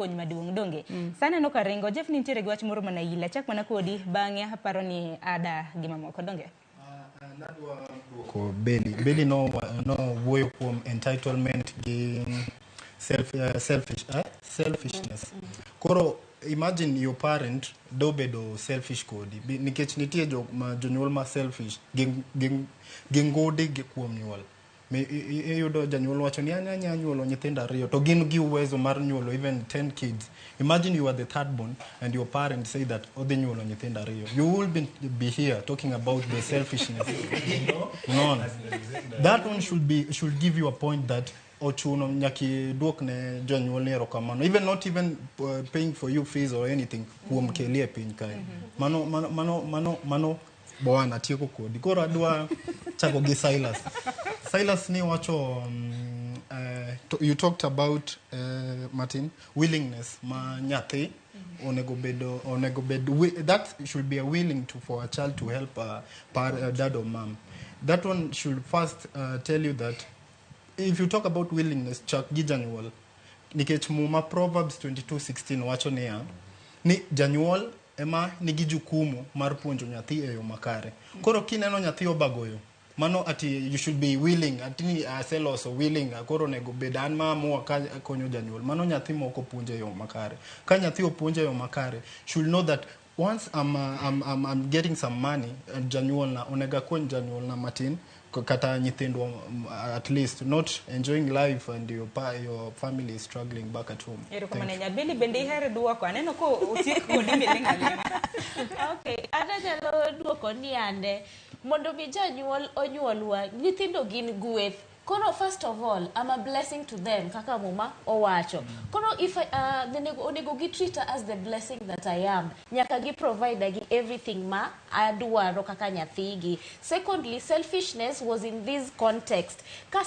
Kony maduong' donge. Saneno ka ringo Jeff nintiere gi wach moro mana ila chak mana kodi bang'e aparo ni ada gi mamoko donge. Nadwa duoko Beli. Beli no no wuoyo kuom entitlement gi selfishness. Koro imagine your parent dobedo selfish kodi nikech nitie jo ma jonyuol ma selfish gi ngudi gi kuom nyuol. Iyudo janyuol wacho ni an anya nyuolo nyithindo ariyo to gin gi uwezo mar nyuolo even 10 kids. Imagine you are the third born and your parents say that odhi nyuolo nyithindo ariyo. You will be here talking about the selfishness. No. That one should give you a point that ochuno nyaka iduok ne jonyuol ni erokamano, even not even paying for you fees or anything kuom keli e piny kae. Mano bwana atieko kodi. Koro adwa chako gi Silas. Silas ni wacho you talked about Martin, willingness ma nyathi onego bedo onego bed that should be a willing to for a child to help dad or mom. That one should first tell you that if you talk about willingness, chak gi janyuol, nikech Muma Proverbs 22:16 wacho niya ni janyuol ema nigi jukumu mar puonjo nyathi e yo makare. Koro kineno nyathi obago yo mano ati you should be willing, ati ni aseloso willing, koro onego bed an ma amua ka konyo janyuol. Mano nyathi moko puonjo e yo makare. Ka nyathi opuonjo e yo makare, should know that once I'm getting some money, janyuolna onego akony janyuolna matin kata nyithindwa, at least not enjoying life and your family is struggling back at home. Erokamano Nyabili bende ihero duoko aneno ko otiek kodi miling' aling'a. Okay, an anyalo duoko ni ande mondo mi janyuol onyuolwa nyithindo gin gweth. Koro first of all, I'm a blessing to them kaka Muma owacho. Koro if I, onego gi treat her as the blessing that I am. Nyaka gi provide gi everything ma adwaro kaka nyathigi. Secondly, selfishness was in this context. Ka